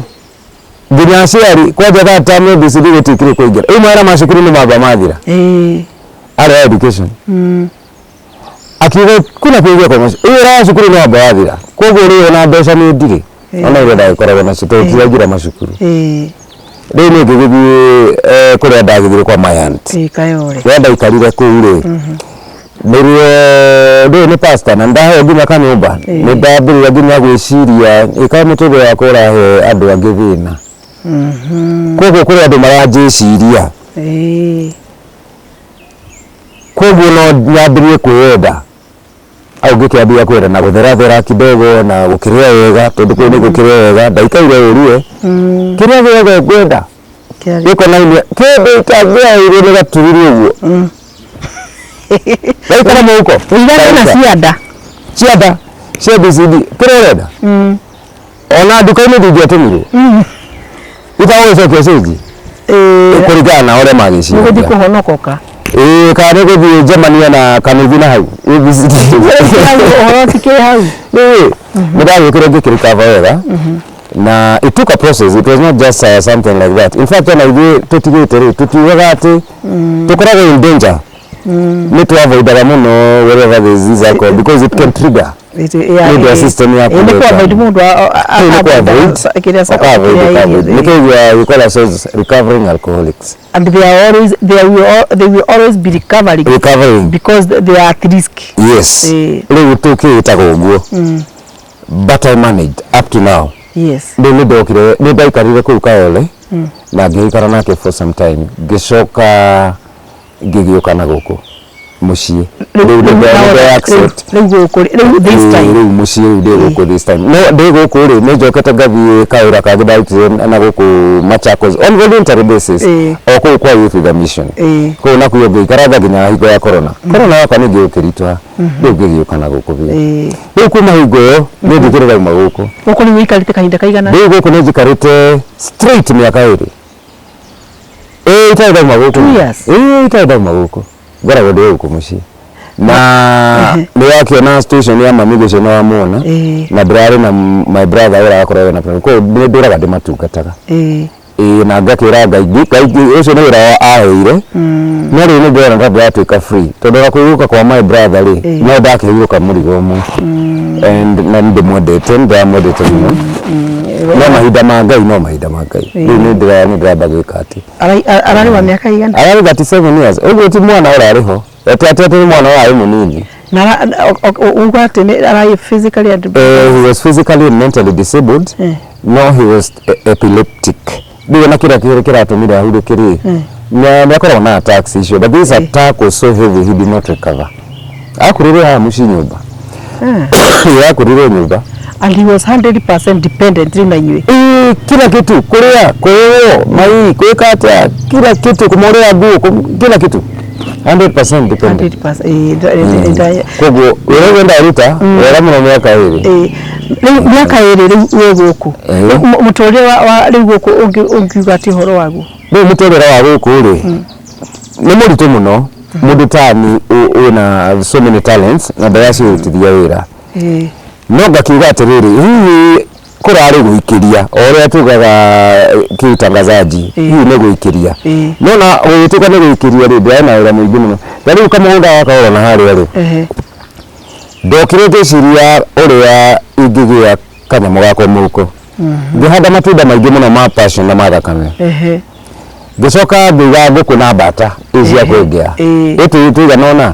[SPEAKER 2] nginya aciari kwanja thaa term ya ABCD gũtikĩrĩ kũingĩra. Rĩu mawĩra ma cukuru nĩ mamba mathira. Arĩ wa education akiuga kuna kũingĩra kwa macukuru, wĩra wa cukuru nĩ wamba wathira, koguo rĩu ona mbeca nĩ ndirĩ ona iria ndagĩkoragwo nacio tondũ tiraingĩra macukuru. Rĩu niĩ ngĩgĩthiĩ kũrĩa ndagĩthire kwa my aunt.
[SPEAKER 1] Kayore.
[SPEAKER 2] Kũrĩa ndaikarire kũu rĩ, nĩrĩo ndũĩ nĩ pastor na ndaheo nginya kanyũmba. Nĩ ndambĩrĩria nginya gwĩciria ĩka mũtũrĩre wakwa ũrahe andũ angĩ thĩna, koguo kũrĩ andũ maranjĩciria, koguo no nyambĩrĩrie kwĩyenda. Au ngĩkĩambia kwenda na gũtherathera kidogo na gũkĩrĩa wega, tondũ kũu nĩ gũkĩrĩa wega ndaikaire ũrue kĩrĩa gĩothe ngwenda.
[SPEAKER 1] Kĩarĩ.
[SPEAKER 2] Gĩkonainie kĩndũ itangĩaheirwo nĩ gatururu ũguo ndaikara mũhuko.
[SPEAKER 1] Ũigana na cianda.
[SPEAKER 2] Cianda cia BCD kĩrĩa ũrenda ona nduka-inĩ ndingĩatũmirwo itagũgĩcokia cĩnji kũringana na ũrĩa
[SPEAKER 1] Nĩ gũthiĩ
[SPEAKER 2] magĩciragia.
[SPEAKER 1] kũhonokoka.
[SPEAKER 2] Ĩĩ, kana nĩ gũthiĩ njemania na kanũthi na hau ABCD.
[SPEAKER 1] Hau ũhoro ũtikĩrĩ hau.
[SPEAKER 2] Rĩu nĩ ndagĩũkĩra ngĩkĩrĩkava wega. Na it took a process. It was not just something like that. In fact, ona ithuĩ tũtigĩte rĩ, tũtiugaga atĩ tũkoragwo in danger, nĩ twavoidaga mũno wherever there is this alcohol, because it can trigger nĩ ũndũ wa system yaku.
[SPEAKER 1] Nĩ
[SPEAKER 2] gwĩka.
[SPEAKER 1] ku avoid mũndũ.
[SPEAKER 2] Nĩ ku avoid, ũka-avoid, ũka-avoid. Nĩkĩo we call ourselves recovering alcoholics.
[SPEAKER 1] And they are always they will al- they will always be recovering.
[SPEAKER 2] Recovering.
[SPEAKER 1] Because they are at risk.
[SPEAKER 2] Yes. Rĩu tũkĩĩtaga ũguo, but I managed up to now. Rĩu nĩ ndokire, nĩ ndaikarire kũu Kayole na ngĩikara nake for some time, ngĩcoka ngĩgĩũka na gũkũ mũciĩ. Rĩu nĩ nda accept.
[SPEAKER 1] Rĩu gũkũ, rĩu this time.
[SPEAKER 2] Rĩu mũciĩ, rĩu ndĩ gũkũ this time. No ndĩ gũkũ rĩ, nĩ njokete ngathiĩ kawĩra kangĩ ndarutire na gũkũ Machakos on voluntary basis, o kũu kwa Youth with a Mission. Kũu nakuo ngĩikara nginya hingo ya corona. Corona yoka nĩ ngĩũkĩritũha, rĩu ngĩgĩũka na gũkũ biũ. Rĩu kuma hingo ĩyo nĩ njĩkĩrĩ ndauma gũkũ.
[SPEAKER 1] Gũkũ rĩu ũikarĩte kahinda kaigana?
[SPEAKER 2] Rĩu gũkũ nĩ njikarĩte straight mĩaka 2, ĩĩ, itarĩ ndauma gũkũ.
[SPEAKER 1] 2 years?
[SPEAKER 2] Ĩĩ, itarĩ ndauma gũkũ, ngoragwo ndĩ gũkũ mũciĩ na nĩ wakĩona situation ya mami gũcio nĩ wamuona. Na ndĩrarĩ na my brother ũrĩa wakoragwo na koguo nĩ ndũraga ndĩmatungataga. Ĩĩ, na ngakĩra Ngai, Ngai ũcio nĩ wĩra wa aheire, no rĩu nĩ ndĩrona ta ndĩratuĩka free, tondũ ona kũhurũka kwa my brother rĩ, no ndakĩhurũka mũrigo ũmwe, and na nĩ ndĩmwendete, nĩ ndĩramwendete mũno, no mahinda ma Ngai, no mahinda ma Ngai. Rĩu nĩ ndĩramba gwĩka atĩ
[SPEAKER 1] Ararĩ wa mĩaka igana?
[SPEAKER 2] Ararĩ 37 years ũguo, ti mwana ũrarĩ ho atĩ atĩ nĩ mwana ũrarĩ mũnini.
[SPEAKER 1] Na uga atĩ nĩ ararĩ physically and
[SPEAKER 2] He was physically and mentally disabled. No, he was epileptic. Rĩu ona kĩrĩa kĩratũmire ahurũke rĩ, nĩ akoragwo na attacks icio, but this attack was so heavy he did not recover. Akũrĩire haha mũciĩ nyũmba, akũrĩire nyũmba.
[SPEAKER 1] And he was 100% dependent rĩu na inyuĩ?
[SPEAKER 2] Ĩĩ, kila kitu, kũrĩa, kũrĩo mai, gwĩka atĩa, kila kitu, kũmũrĩa nguo, kila kitu, 100% dependent.
[SPEAKER 1] 100%,
[SPEAKER 2] Koguo wĩra ũguo ndaruta wega mũno mĩaka 2.
[SPEAKER 1] Rĩu mĩaka 2 rĩu wĩ gũkũ.
[SPEAKER 2] Ĩĩ.
[SPEAKER 1] Rĩu mũtũrĩre wa rĩu gũkũ ũngiuga atĩ ũhoro waguo?
[SPEAKER 2] Rĩu mũtũrĩre wa gũkũ rĩ, nĩ mũritũ mũno. Mũndũ tani wĩna so many talents na ndagacirutithia wĩra, no ngakiuga atĩrĩrĩ, hihi kũrarĩ gũikĩria o ũrĩa tugaga kĩutangazaji, hihi nĩ gũikĩria, no na gũgĩtuĩka nĩ gũikĩria rĩ, ndĩrarĩ na wĩra mũingĩ mũno. Ta rĩu kamũgũnda gaka ũrona harĩa rĩ, ndokire ngĩciria ũrĩa ingĩgĩa kanyamũ gakwa mũhuko, ngĩhanda matunda maingĩ mũno ma passion na ma thakame. Ngĩcoka ngĩiga ngũkũ na mbata ici cia kwengea. Ĩtĩ tũigana ũna.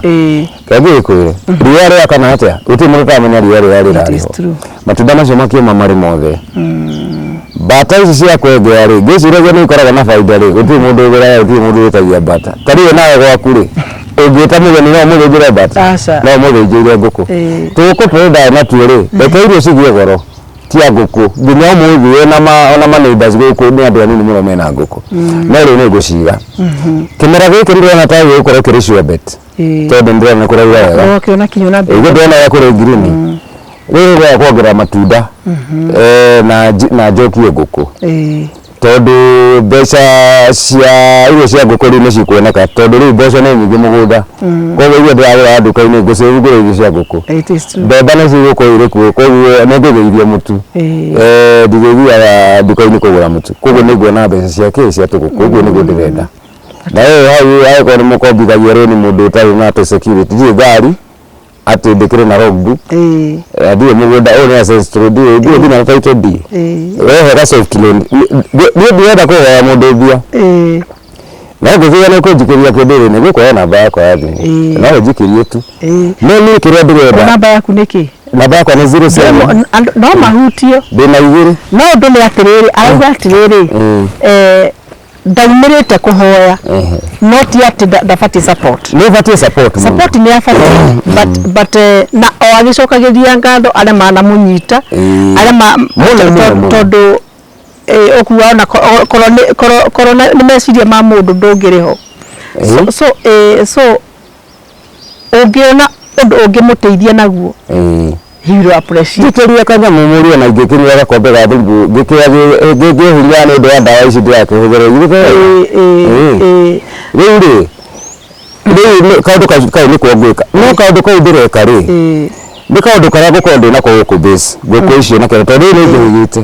[SPEAKER 2] Kaingĩ gĩkwĩre riũa rĩa kana atĩa, gũtirĩ mũndũ ũtaramenya riũa rĩrĩa
[SPEAKER 1] It is
[SPEAKER 2] rĩrarĩho.
[SPEAKER 1] true.
[SPEAKER 2] Matunda macio makĩũma marĩ mothe. Mbata ici cia kwengea rĩ, ngĩciragia nĩ ikoragwo na baida rĩ, gũtirĩ mũndũ ũgũraga, gũtirĩ mũndũ wĩtagia mbata. Ta rĩu nawe gwaku rĩ, ũngĩta mũgeni no ũmũthĩnjĩre mbata?
[SPEAKER 1] Aca.
[SPEAKER 2] No ũmũthĩnjĩire ngũkũ. Tũgũkũ tũrĩ natuo rĩ, reke irio cigĩe goro tia ngũkũ nginya ũmũthĩ. Ona ma neighbors gũkũ nĩ andũ anini mũno mena ngũkũ, no rĩu nĩ ngũciga. Kĩmera gĩkĩ ndĩrona ta gĩgũkorwo kĩrĩ sure bet, tondũ ndĩrona kũraura wega.
[SPEAKER 1] No kĩona kinya na
[SPEAKER 2] Ĩguo ndĩrona ũrĩa kũrĩ ngirini. Rĩu ngwenda kuongerera matunda na njokie ngũkũ, tondũ mbeca cia irio cia ngũkũ rĩu nĩ cikuoneka, tondũ rĩu mboco nĩ nyingĩ mũgũnda, koguo irio ndĩragũra nduka-inĩ ngũcĩvu ngũre irio cia ngũkũ.
[SPEAKER 1] It is true.
[SPEAKER 2] Mbemba nĩ cigũkorwo irĩ kuo, koguo nĩ ngũgĩithia mũtu. Ndigĩthiaga nduka-inĩ kũgũra mũtu, koguo nĩ nguona mbeca cia kĩ cia tũgũkũ. Ũguo nĩguo ndĩrenda. Na wewe hau angĩkorwo nĩ mũkombithagia rũni mũndũ ũtarĩ na atĩ security, ndirĩ ngari atĩ ndĩkĩrĩ na logbook, ndirĩ mũgũnda ũyũ nĩ ancestral, ndirĩ nginya na title deed. Wehe ga soft loan, niĩ ndirenda kũhoya mũndũ mbia, no ngĩkiuga nĩ kũnjikĩria kĩndũ rĩ, nĩ ngũkũhe namba yakwa ya thimũ. No ũnjikĩrie tu, no niĩ kĩrĩa ndĩrenda.
[SPEAKER 1] Namba yaku nĩ kĩ?
[SPEAKER 2] Namba yakwa nĩ 07.
[SPEAKER 1] Andũ no mahutio.
[SPEAKER 2] Ndĩna igĩrĩ.
[SPEAKER 1] No ũndũ nĩ atĩrĩrĩ, arauga atĩrĩrĩ, ndaumĩrĩte kũhoya, no ti atĩ ndabatiĩ support.
[SPEAKER 2] Nĩ ũbatiĩ support mũno.
[SPEAKER 1] Support nĩ abatiĩ, but na o agĩcokagĩria ngatho arĩa manamũnyita, arĩa ma
[SPEAKER 2] Mũno, mũno, mũno.
[SPEAKER 1] Tondũ ũkuga ona korwo nĩ meciria ma mũndũ ndũngĩrĩ ho. So ũngĩona ũndũ ũngĩmũteithia naguo, he will appreciate.
[SPEAKER 2] Njikĩria kanyamũ mũrĩo na ingĩkĩnyua gakombe ga thubu ngĩhuria nĩ ũndũ wa ndawa ici ndĩrakĩhũthĩra ithuĩ. Rĩu rĩ, rĩu kaũndũ kau nĩko ngwĩka, no kaũndũ kau ndĩreka rĩ, Nĩ kaũndũ karĩa ngũkorwo ndĩ nako gũkũ base ngũkũ icio na kĩndũ, tondũ rĩu nĩ njũhĩgĩte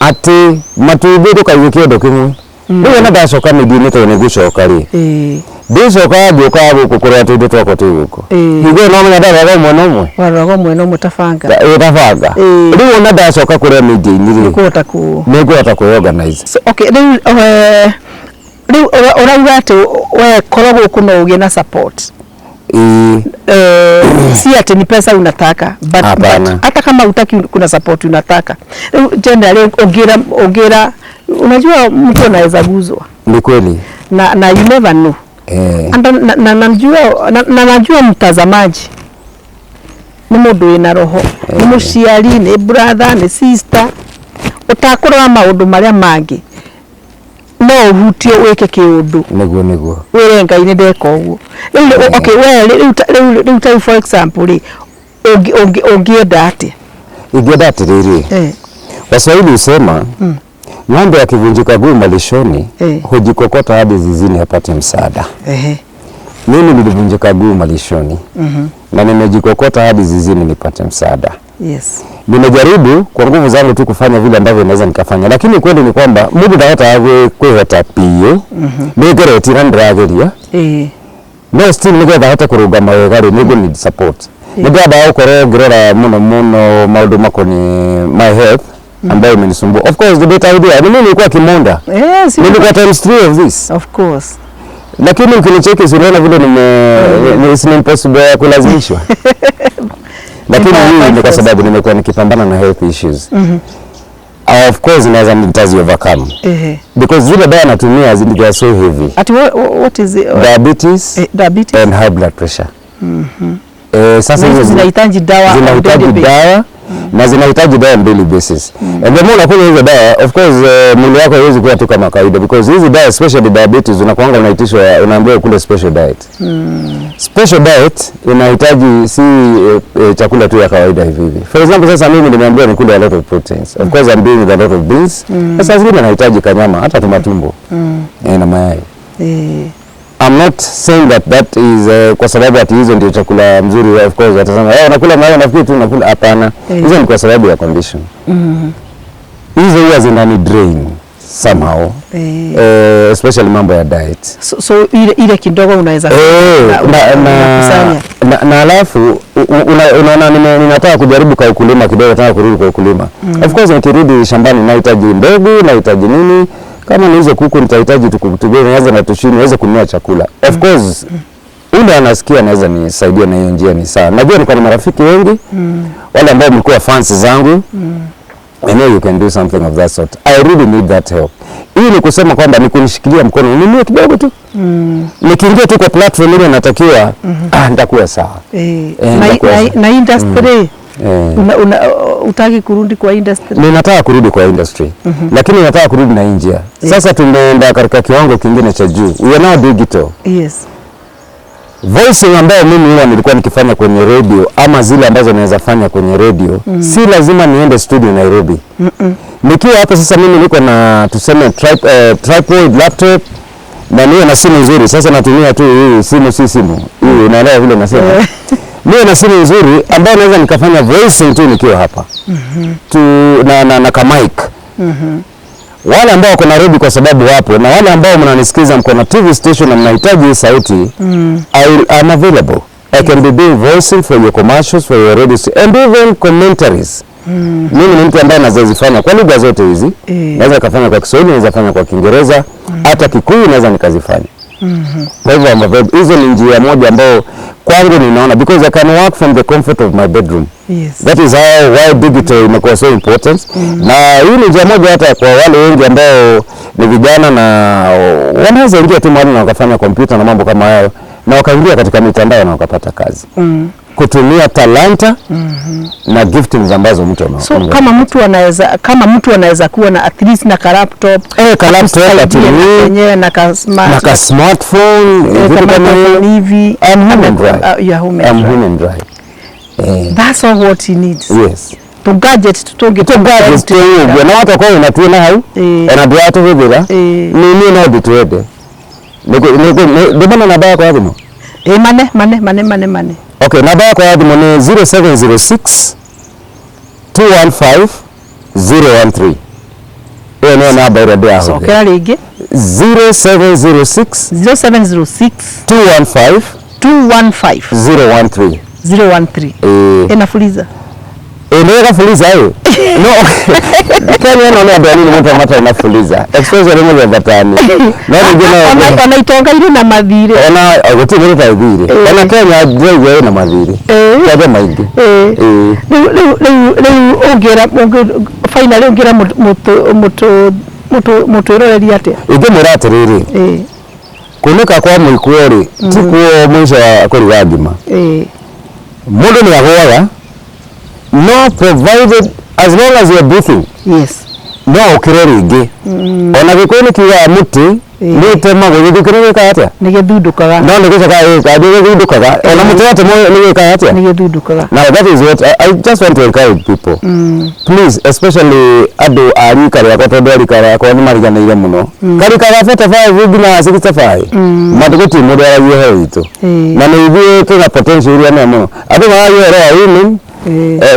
[SPEAKER 2] atĩ matumbĩ ndũkaige kĩondo kĩmwe. Rĩu ona ndacoka mĩthiĩ-inĩ, tondũ nĩ ngũcoka rĩ, ndĩcokaga ngĩũkaga gũkũ kũrĩa tũindo twakwa twĩ gũkũ. Hingo ĩyo no menya ndaroraga ũmwe na ũmwe.
[SPEAKER 1] Waroraga ũmwe na ũmwe ta banga.
[SPEAKER 2] Ĩ, ta banga. Rĩu ona ndacoka kũrĩa media-inĩ rĩ,
[SPEAKER 1] kũhota ku
[SPEAKER 2] nĩ ngũhota kwĩ organize.
[SPEAKER 1] So, okay, rĩu rĩu ũrauga atĩ we korwo gũkũ no ũgĩe na support.
[SPEAKER 2] Ĩĩ.
[SPEAKER 1] Si ati ni pesa unataka, but,
[SPEAKER 2] Hapana.
[SPEAKER 1] but hata kama utaki, kuna support unataka. Rĩu generally ũngĩra unajua mtu anaweza guzwa
[SPEAKER 2] Ni kweli.
[SPEAKER 1] na you never know. And na najua mtazamaji nĩ mũndũ wĩna roho, nĩ mũciari, nĩ brother, nĩ sister, ũtakũrora maũndũ marĩa mangĩ no ũhutio wĩke kĩũndũ.
[SPEAKER 2] Nĩguo.
[SPEAKER 1] Wĩre Ngai nĩ ndeka ũguo rĩu. Okay, we rĩu ta for example rĩ, ũngĩenda atĩa?
[SPEAKER 2] Ingĩenda atĩrĩrĩ, Waswahili husema ng'ombe akivunjika guu malishoni hujikokota hadi zizini apate msaada. Mimi nilivunjika guu malishoni na nimejikokota hadi zizini nipate msaada. Nimejaribu kwa nguvu zangu tu kufanya vile ambavyo naweza nikafanya, lakini kweli ni kwamba mundu ndahota kwihota biũ, nĩ ngeretie na ndĩrageria, no still nĩgetha hote kũrũgama wega rĩ, nĩngũ need support. Nĩ ndĩrenda gũkorwo ngĩrora mũno mũno maũndũ makoniĩ my health ambayo imenisumbua. Of course ndĩtaithia, mimi nilikuwa kimunda, nilikuwa times three of this,
[SPEAKER 1] Of course.
[SPEAKER 2] Lakini ukinicheki si unaona vile it's impossible ya kulazimishwa, lakini hii ni kwa sababu nimekuwa nikipambana na health issues. Of course naweza nitazi overcome because zile dawa natumia they are so heavy.
[SPEAKER 1] Ati what is it?
[SPEAKER 2] Diabetes
[SPEAKER 1] Diabetes.
[SPEAKER 2] And high blood pressure. Sasa
[SPEAKER 1] Na
[SPEAKER 2] hizo
[SPEAKER 1] hizo zinahitaji dawa on
[SPEAKER 2] zinahitaji
[SPEAKER 1] daily basis.
[SPEAKER 2] Dawa na zinahitaji dawa on daily basis. And the more unakunywa hizo dawa, of course mwili wako haiwezi kuwa tu kama kawaida, because hizi dawa, especially diabetes, unakuanga unaitishwa, unaambiwa ukule special diet. Special diet inahitaji si chakula tu ya kawaida hivi hivi. For example, sasa mimi nimeambiwa nikule a lot of proteins. Of course I'm doing with a lot of beans. Sasa zingine nahitaji kanyama, hata tumatumbo na mayai. I'm not saying that that is kwa sababu ati hizo ndio chakula mzuri. Of course watasema, "Eh, unakula mayai, nafikiri tu unakula." Hapana. Hizo ni kwa sababu ya condition. Hizo huwa zinani drain somehow. Especially mambo ya diet.
[SPEAKER 1] So ile kidogo unaweza
[SPEAKER 2] na,
[SPEAKER 1] unakusanya.
[SPEAKER 2] na alafu unaona ninataka kujaribu kwa ukulima kidogo, nataka kurudi kwa ukulima. Of course nikirudi shambani nahitaji mbegu, nahitaji nini? Kama ni hizo kuku nitahitaji nianze na tushini niweze kununua chakula. Of course ule anasikia anaweza nisaidia na hiyo njia ni sawa. Najua niko na marafiki wengi wale ambao mlikuwa fans zangu. I know you can do something of that sort. I really need that help. Hii ni kusema kwamba ni kunishikilia mkono, ninunue kidogo tu. Nikiingia tu kwa platform ile natakiwa, nitakuwa sawa.
[SPEAKER 1] Na,
[SPEAKER 2] nitakuwa sawa.
[SPEAKER 1] na industry utaki kurudi kwa industry?
[SPEAKER 2] Ninataka kurudi kwa industry, lakini nataka kurudi na hii njia. Sasa tumeenda katika kiwango kingine cha juu. We are now digital. Voicing ambayo mimi huwa nilikuwa nikifanya kwenye radio ama zile ambazo naweza fanya kwenye radio, si lazima niende studio Nairobi. Nikiwa hapa sasa mimi niko na tuseme tripod, laptop na niwe na simu nzuri. Sasa natumia tu hii simu, si simu hii, unaelewa vile nasema. Niwe na simu nzuri ambayo naweza nikafanya voicing tu nikiwa hapa tu na ka mic. Wale ambao wako Nairobi kwa sababu wapo, na wale ambao mnanisikiza mko na TV station na mnahitaji hii sauti, I'm available. I can be doing voicing for your commercials, for your radio and even commentaries. Mimi ni mtu ambaye naweza zifanya kwa lugha zote hizi. Naweza kufanya kwa Kiswahili, naweza fanya kwa Kiingereza, hata Kikuyu naweza nikazifanya. Kwa hivyo I'm available. Hizo ni njia moja ambayo kwangu ninaona, because I can work from the comfort of my bedroom. That is how why digital imekuwa so important. Na hii ni njia moja hata kwa wale wengi ambao ni vijana na wanaweza ingia tu mahali na wakafanya kompyuta na mambo kama hayo na wakaingia katika mitandao na wakapata kazi. Kutumia talanta na giftings ambazo mtu
[SPEAKER 1] So kama mtu anaweza kuwa na at least na ka laptop,
[SPEAKER 2] ka laptop
[SPEAKER 1] akusaidie na
[SPEAKER 2] atumie,
[SPEAKER 1] kenyewe na ka smart,
[SPEAKER 2] na ka smartphone, vitu
[SPEAKER 1] kama
[SPEAKER 2] kama hiyo.
[SPEAKER 1] hivi.
[SPEAKER 2] I'm home and dry.
[SPEAKER 1] You are home and
[SPEAKER 2] I'm
[SPEAKER 1] dry.
[SPEAKER 2] home and dry.
[SPEAKER 1] That's all what he needs.
[SPEAKER 2] Yes.
[SPEAKER 1] Tu gadget tutungi.
[SPEAKER 2] Tu gadgets tu ũguo na watakorwo na hau ona ndĩratũhũthĩra nĩ niĩ no ndĩtwende ndĩmana namba yakwa ya thimũ.
[SPEAKER 1] Mane mane mane mane mane.
[SPEAKER 2] Okay, namba yakwa ya thimũ nĩ 0706 215 013. Ĩyo nĩyo namba ĩrĩa ndĩrahũthĩra.
[SPEAKER 1] Cokera rĩngĩ.
[SPEAKER 2] 0706
[SPEAKER 1] 0706
[SPEAKER 2] 215
[SPEAKER 1] 215
[SPEAKER 2] 013.
[SPEAKER 1] 013.
[SPEAKER 2] Ĩĩ.
[SPEAKER 1] Ĩna Fuliza.
[SPEAKER 2] Ĩĩ nĩ wega Fuliza ĩ. No Kenya ĩno nĩ andũ anini mũno matarĩ na Fuliza. Especially mũthemba tani. No rĩngĩ no
[SPEAKER 1] Ona itonga irĩ na mathirĩ.
[SPEAKER 2] Ona gũtirĩ mũndũ ũtarĩ thirĩ. Ona Kenya ndĩraigua ĩna mathirĩ. Kwanja maingĩ. Ĩĩ.
[SPEAKER 1] Rĩu ũngĩra finally ũngĩra mũtwĩroreri atĩa?
[SPEAKER 2] Ingĩmwĩra atĩrĩrĩ, kunĩka kwa mũikwo rĩ, ti kuo mũico wa kũruga ngima. Mũndũ nĩ agũaga, no provided as long as you are breathing, no ũkĩre rĩngĩ. Ona Gĩkũyũ nĩ kiugaga mũtĩ nĩ ũtemagwo gĩthukĩ nĩ gwĩkaga atĩa?
[SPEAKER 1] Nĩ gĩthundũkaga.
[SPEAKER 2] No nĩ gũcokaga gĩkaga, nĩ gĩthundũkaga. Ona mũtĩ watemwo nĩ gwĩkaga atĩa?
[SPEAKER 1] Nĩ gĩthundũkaga.
[SPEAKER 2] Now that is what I just want to encourage people. Please, especially andũ a rika rĩakwa, tondũ a rika rĩakwa nĩ mariganĩire mũno. Karika ga 45 nginya 65. Matũ gũtirĩ mũndũ waragia ũhoro witũ. Na nĩ ithuĩ twĩna potential iria nene mũno. Andũ maragia ũhoro wa women,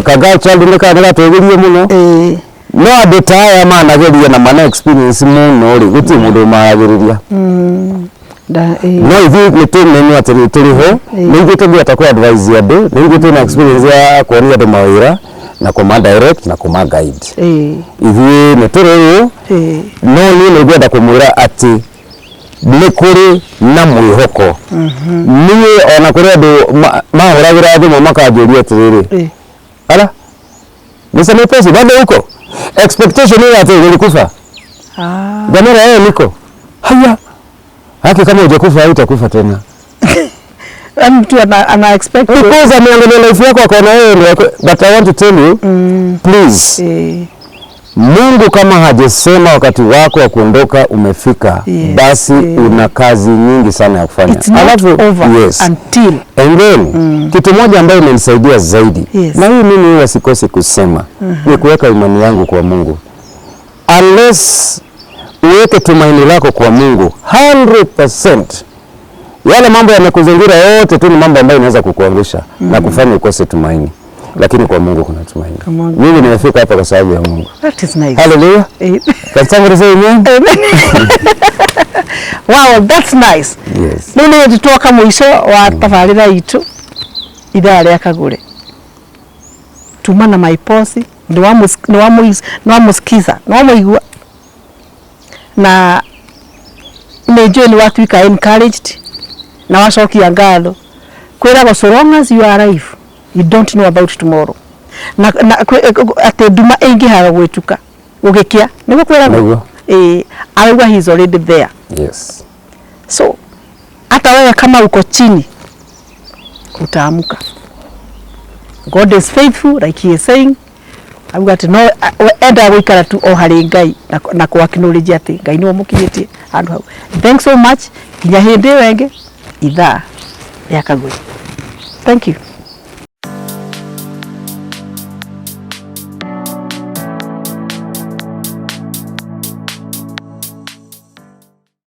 [SPEAKER 2] ka girl child nĩ gatũgĩrie mũno. No andũ ta aya manageria na mana experience mũno rĩ, gũtirĩ mũndũ ũmaragĩrĩria. No ithuĩ nĩ tũmenye atĩ tũrĩ ho, nĩ ithuĩ tũngĩhota kũ advise andũ, nĩ ithuĩ twĩna experience ya kuonia andũ mawĩra na kũma direct na kũma guide. Ithuĩ nĩ tũrĩ ũũ, no niĩ nĩ ngwenda kũmwĩra atĩ nĩ kũrĩ na mwĩhoko. Niĩ ona kũrĩ andũ mahũragĩra thimũ makanjũria atĩrĩrĩ, ala Mr. Mepesi bado huko? Expectation ile ati nilikufa. Dhamira yeye niko. Haya. Haki kama hujakufa hautakufa tena.
[SPEAKER 1] Mtu ana expect
[SPEAKER 2] because ameangalia life yako akaona wewe ndio, but I want to tell you, please, Mungu kama hajasema wakati wako wa kuondoka umefika, basi una kazi nyingi sana ya kufanya.
[SPEAKER 1] It's not over until.
[SPEAKER 2] And then, kitu moja ambayo imenisaidia zaidi, na hii mimi huwa sikosi kusema, ni kuweka imani yangu kwa Mungu. Unless uweke tumaini lako kwa Mungu 100%, yale mambo yamekuzingira yote tu ni mambo ambayo inaweza kukuangusha na kufanya ukose tumaini. Lakini kwa Mungu kuna tumaini. Mimi nimefika hapa kwa sababu ya Mungu.
[SPEAKER 1] That is nice.
[SPEAKER 2] Hallelujah. Can somebody say amen?
[SPEAKER 1] Amen. Wow, that's nice.
[SPEAKER 2] Yes.
[SPEAKER 1] Rĩu nĩ twoka mũico wa tabarĩra itũ ithaa rĩa Kagũre. Tuma na Maiposi nĩ wamũsikiza, nĩ wamũigua, na nĩ njũĩ nĩ watuĩka encouraged na wacokia ngatho. Kwĩragwo so long as you are alive, you don't know about tomorrow, na atĩ nduma ĩingĩhaga gwĩtuka gũgĩkĩa, nĩguo kwĩragwo.
[SPEAKER 2] Nĩguo.
[SPEAKER 1] Ĩĩ, arauga he is already there. So hata wewe kama uko chini, utaamka. God is faithful, like he is saying. Auga atĩ no endaga gũikara tu o harĩ Ngai na kũ acknowledge atĩ Ngai nĩwe ũmũkinyĩtie handũ hau. Thanks so much, nginya hĩndĩ ĩyo ĩngĩ, ithaa rĩa Kagũre. Thank you.